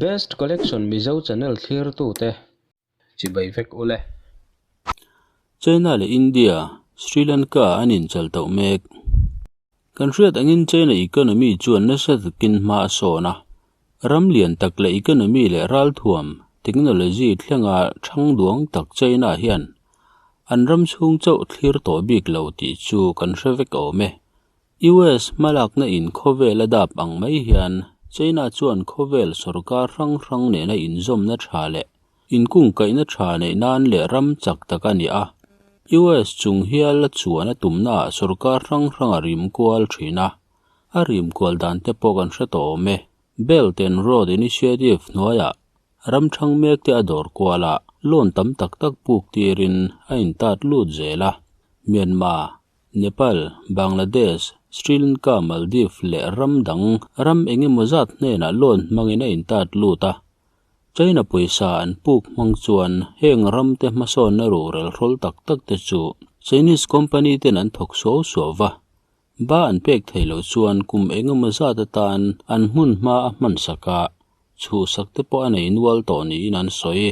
Best Collection Mizo channel thlirtute chibai vek ule. China leh India, Sri Lanka an inchal tauh mek. Kan hriat angin China economy chuan nasa takin hma a sawn a. Ram lian tak leh economy leh ralthuam, technology, thlenga thang duang tak China hian an ram chhung chauh thlir tawh bik lo tih chu kan hre vek awm e. US hmalakna in khawvel a dap ang mai hian China chuan khawvel sorkar hrang hrang nena inzawmna tha leh inkungkaihna tha neih nan leh ram chak tak a ni a. US chung hial a chuan a tumnaah sorkar hrang hrang a rim kual thin a, a rim kual dan te pawh kan hre tawh awm e. Belt and Road Initiative hnuaiah ram thang mek te a dawr kual a, loan tam tak tak puk tirin a intat lut zel a. Myanmar, Nepal, Bangladesh, Sri Lanka, Maldives leh ram dang ram eng emaw zat hnenah loan hmangin a intat lut a. China pawisa an puk hmang chuan heng ramte hmasawnna rurel hrawl tak tak te chu Chinese company ten an thawk suau suau va. Ba an pek theih loh chuan kum eng emaw zat atan an hmun hma a hmansak a, chhuhsak te pawh a nei nual tawh niin an sawi.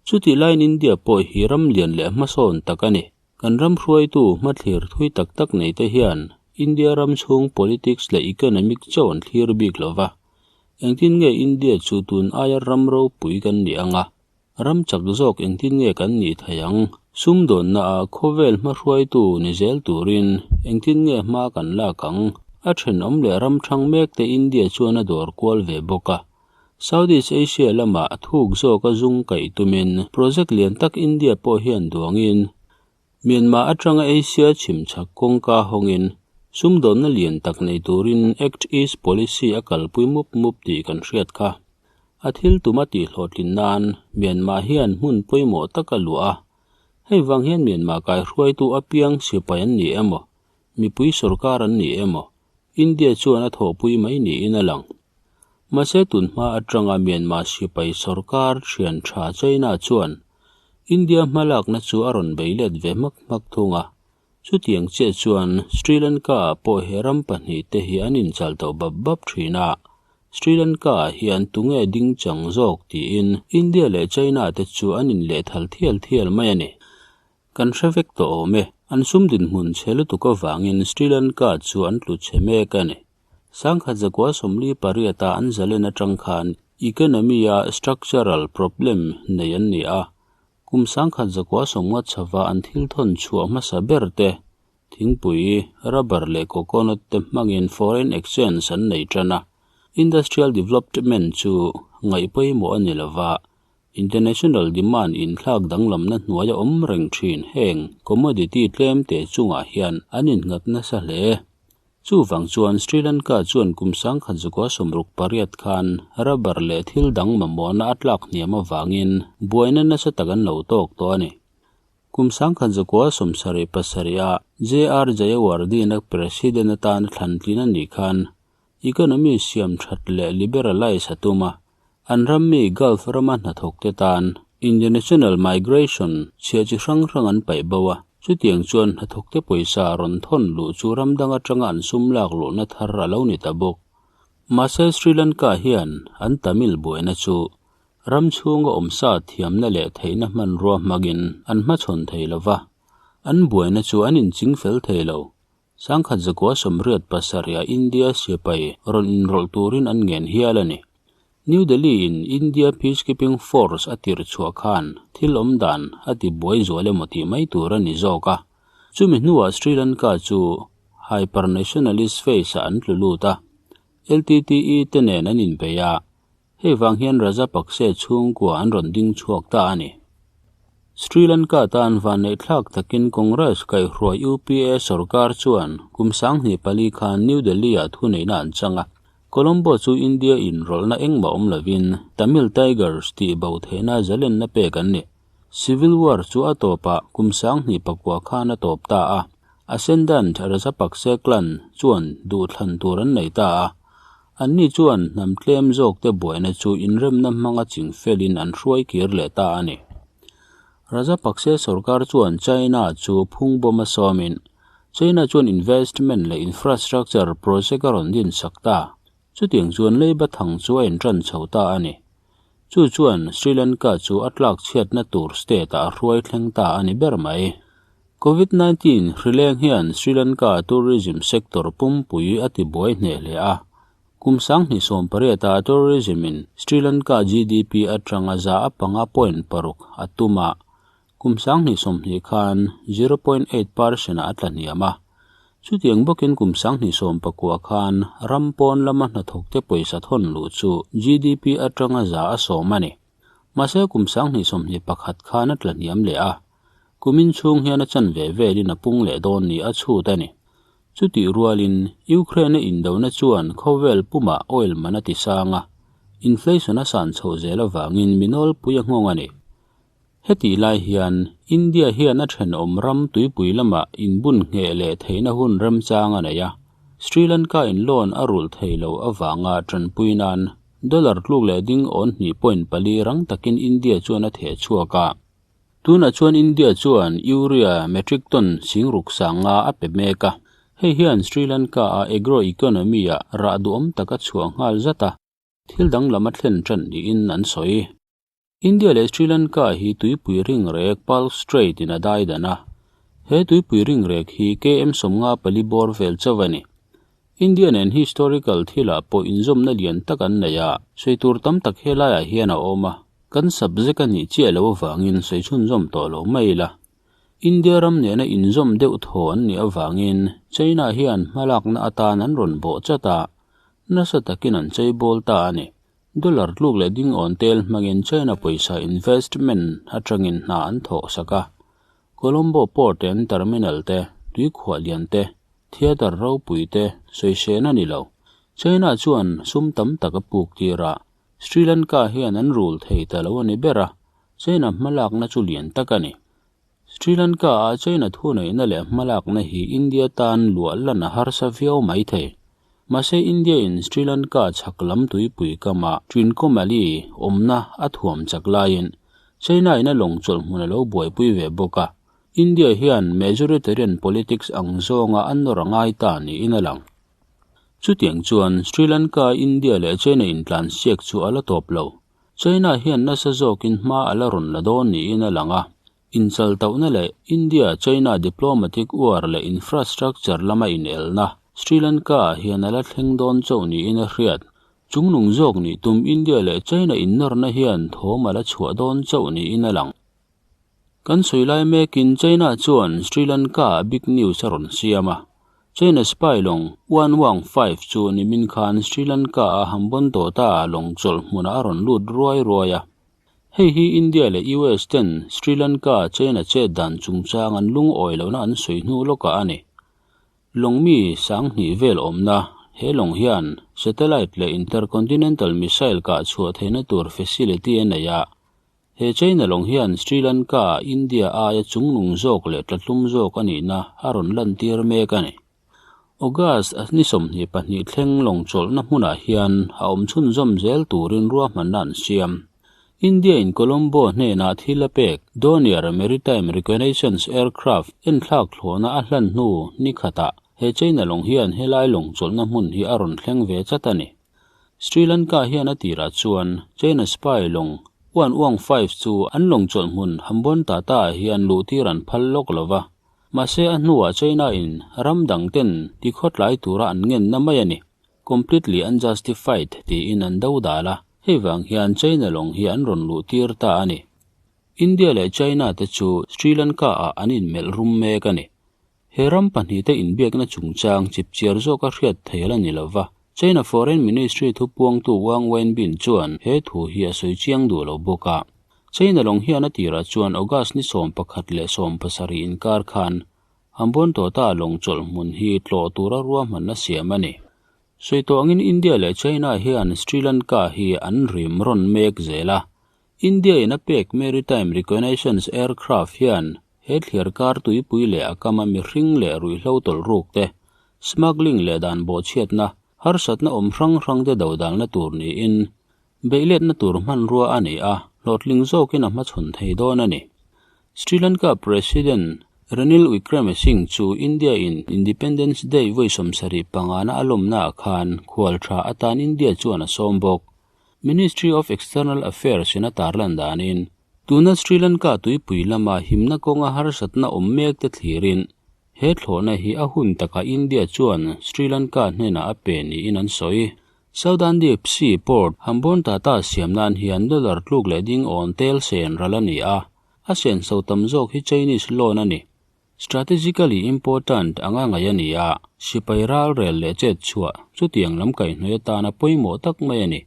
Chutih laiin India pawh hi ram lian leh hmasawn tak a ni. Kan ram hruaitu hmathlir thui tak tak nei te hian India ram chhung politics leh economic chauh an thlir bik lo va. Engtin nge India chu tun aia ram ropui kan nih ang a? Ram chak zawk engtin nge kan nih theih ang? Sumdawnna ah khawvel hmahruaitu ni zel turin engtin nge hma kan lak ang? A thenawm leh ram thang mek te India chuan a dawr kual ve bawk a. Southeast Asia lamah thuk zawka zung kaih tumin project lian tak India pawh hian duangin Myanmar atanga Asia chhimchhak kawngka hawngin sumdawnna lian tak nei turin Act East Policy a kalpui mup mup tih kan hriat kha. A thil tuma tihhlawhtlin nan Myanmar hian hmun pawimawh tak a luah a, hei vang hian Myanmar kaihruaitu apiang sipai an ni emaw, mipui sorkar an ni emaw, India chuan a thawhpui mai niin a lang. Mahse tunhma atanga Myanmar sipai sorkar thian tha China chuan India hmalakna chu a rawn bei let ve hmak hmak thung a. Chutiang chiah chuan Sri Lanka-ah pawh he ram pahnih te hi an inchal tawh bap bap thin a. Sri Lanka-ah hian tunge ding chang zawk tiin India leh China te chu an inlehthal thial thial mai a ni. Kan hre vek tawh awm e, an sum dinhmun chhe lutuk avangin Sri Lanka chu an tlu chhe mek a ni. Sangkhat zakua 48 a an zalen atang khan economy-a structural problem nei an ni a, kum 1990 chhava an thil thawn chhuah hmasa ber te, thingpui, rubber leh coconut te hmangin foreign exchange an nei tan a. Industrial development chu ngaih pawimawh a ni lova, International demand inthlak danglamna hnuaia awm reng thin heng commodity tlemte chungah hian an innghat nasa hle. Chuvang chuan Sri Lanka chuan kum 1968 khan rubber leh thil dang mamawhna a tlak hniam avangin buaina nasa tak an lo tawk tawh a ni. Kum 1977 a JR Jayawardena President atana thlantlin a nih khan economy siam that leh liberalise a tum a, An ram mi Gulf rama hnathawkte tan international migration chhia chi hrang hrang an paih bo a, chutiang chuan hnathawkte pawisa rawn thawn luh chu ram dang atanga an sum lak luhna thar a lo ni ta bawk. Mahse Sri Lanka hian an Tamil buaina chu ram chhunga awmsa thiamna leh theihna hmanrua hmangin an hmachhawn thei lo va, an buaina chu an inching fel thei lo. 1987 a India sipai rawn inrawlh turin an ngen hial a ni. New Delhi in India Peacekeeping Force a tirh chhuah khan thil awm dan a ti buai zual emaw tih mai tur a ni zawk a. Chumi hnuah Sri Lanka chu hyper-nationalist phase ah an tlu lut a, LTTE te nen an inbei a, Hei vang hian Rajapakse chhungkua an rawn ding chhuak ta a ni. Sri Lanka tan vanneihthlak takin Congress kaihhruai UPA sorkar chuan kum 2004 khan New Delhi-ah thuneihna an chang a. Colombo chu India inrawlhna engmah awm lovin Tamil Tigers tih bo theihna zalenna pek an ni. Civil War chu a tawpah kum 2009 khan a tawp ta a. Ascendant Rajapakse clan chuan duhthlan tur an nei ta a. Anni chuan hnam tlem zawkte buaina chu inremna hmanga ching felin an hruai kir leh ta a ni. Rajapakse sorkar chuan China chu phungbawm a sawmin, China chuan investment leh infrastructure project a rawn din sak ta. Chutiang chuan leiba thang chu a inṭan chho ta a ni. Chu chuan Sri Lanka chu a tlak chhiatna tur state-ah a hruai thleng ta a ni ber mai. Covid 19 hrileng hian Sri Lanka tourism sector pumpui a tibuai hneh hle a. Kum 2018 ah tourism in Sri Lanka GDP atanga 5.6 a tum a, kum 2020 khan 0.8% ah a tlahniam a. Chutiang bawkin kum 2019 khan ram pawn lama hnathawkte pawisa thawn luh chu GDP atanga 10% a ni. Mahse kum 2021 khan a tlahniam leh a. Kumin chhung hian a chanve velin a pung leh dawn ni a chhut a ni. Chutih rualin Ukraine-a indona chuan khawvel pumah oil man a ti sang a, inflation a san chhoh zel avangin mi nawlpui a nghawng a ni. Hetih lai hian India hian a thenawm ram tuipui lamah inbun ngheh leh theihna hun remchang a nei a, Sri Lanka in loan a rulh thei lo avanga tanpui nan dollar tluk leh ding awn hnih point pali rang takin India chuan a theh chhuak a. Tunah chuan India chuan urea metric ton singruk sanga a pe mek a, hei hian Sri Lanka-a agro economy-ah rah duhawm tak a chhuah nghal zat a, thil danglam a thlen tan niin an sawi. India leh Sri Lanka hi tuipui ringrek Palk Strait in a dai dan a, he tuipui ringrek hi KM 54 bawr vel chauh a ni. India nen historical thilah pawh inzawmna lian tak an nei a, sawi tur tam tak helaiah hian a awm a, kan subject a nih chiah loh avangin sawi chhunzawm tawh lo mai ila. India ram nena inzawm deuh thaw an nih avangin China hian hmalakna atan an rawn bawh chat a, nasa takin an cheibawl ta a ni. Dollar tluk leh ding awn tel hmangin China pawisa investment atangin hna an thawh sak a. Colombo Port and Terminal te, tuikhuah lian te, theatre ropui te sawisên a ni lo. China chuan sum tam tak a puk tir a, Sri Lanka hian an rul thei ta lo a ni ber a, China hmalakna chu lian tak a ni. Sri Lanka-a China thuneihna leh hmalakna hi India tan luah lan a harsa viau mai thei. Mahse India-in Sri Lanka chhak lam tuipui kama Trincomalee awmna a thuam chak laiin China-in a lawng chawlh hmun a lo buaipui ve bawk a, India hian majoritarian politics ang zawnga a nawr a ngai ta niin a lang. Chutiang chuan Sri Lanka, India leh China intlansiak chu a la tawp lo. China hian nasa zawkin hma a la rawn la dawn niin a lang a, inchal tauhna leh India-China diplomatic war leh infrastructure lama inelna Sri Lanka-ah hian a la thleng dawn chauh niin a hriat. Chungnung zawk nih tum India leh China innawrna hian thawm a la chhuah dawn chauh niin a lang. Kan sawi lai mekin China chuan Sri Lanka-ah big news a rawn siam a. China spy lawng Wan Wang 5 chu nimin khan Sri Lanka-a Hambantota lawng chawlh hmunah a rawn lut ruai ruai a. Hei hi India leh US ten Sri Lanka China chet dan chungchang an lungawi lohna an sawi hnu lawkah a ni. Lawng mi 2000 vel awmna he lawng hian satellite leh intercontinental missile kah chhuah theihna tur facility a nei a. He China lawng hian Sri Lanka, India aia chungnung zawk leh tlatlum zawk a nihna a rawn lantir mek a ni. August ni 22 thleng lawng chawlhna hmunah hian a awm chhunzawm zel turin ruahmanna an siam. India in Colombo hnenah thil a pek Dornier Maritime Reconnaissance Aircraft enthlak thlawhna a hlan hnu ni khatah he China lawng hian helai lawng chawlhna hmun hi a rawn thleng ve chat a ni. Sri Lanka hian a tirah chuan China spy lawng Wan Wang 5 chu an lawng chawlh hmun Hambantota-ah hian luhtir an phal lawk lo va, mahse a hnuah China-in ram dang ten tikhawtlai tura an ngenna mai a ni, completely unjustified tiin an do dal a, hei vang hian China lawng hi an rawn luhtir ta a ni. India leh China te chu Sri Lanka-ah an inmelh rum mek a ni. He ram pahnihte inbiakna chungchang chipchiar zawka hriat thei la ni lova, China Foreign Ministry thupuangtu Wang Wenbin chuan he thu hi a sawi chiang duh lo bawk a. China lawng hian a tirah chuan August ni 11 leh 17 inkar khan Hambantota lawng chawlh hmun hi tlawh tura ruahmanna siam a ni. Sawi tawh angin India leh China hian Sri Lanka hi an rim rawn mek zel a. India in a pek Maritime Reconnaissance Aircraft hian he thliar kar tuipui leh a kama mihring leh ruihhlo tawlh ruk te, smuggling leh dan bawhchhiatna, harsatna awm hrang hrang te dodalna tur niin, beihletna tur hmanrua a ni a, hlawhtling zawkin a hmachhawn thei dawn a ni. Sri Lanka President Ranil Wickremesinghe chu India in Independence Day vawi 75 na a lawmnaah khan khual tha atan India chuan a sawm bawk. Ministry of External Affairs in a tarlan danin, tuna Sri Lanka tuipui lama himna kawnga harsatna awm mek te thlirin he thlawhna hi a hun takah India chuan Sri Lanka hnenah a pe niin an sawi. Southern Deep Sea Port Hambantota siam nan hian dollar tluk leh ding awn tel sen ral a ni a, a senso tam zawk hi Chinese loan a ni. Strategically important anga ngaih a ni a, sipai ral rel leh chet chhuah chutiang lam kaihhnawih atana pawimawh tak mai a ni.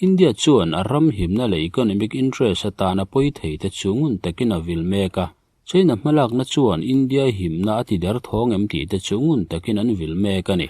India chuan a ram himna leh economic interest atana pawi thei te chu ngun takin a vil mek a, China hmalakna chuan India himna a ti der thawng em tih te chu ngun takin an vil mek a ni.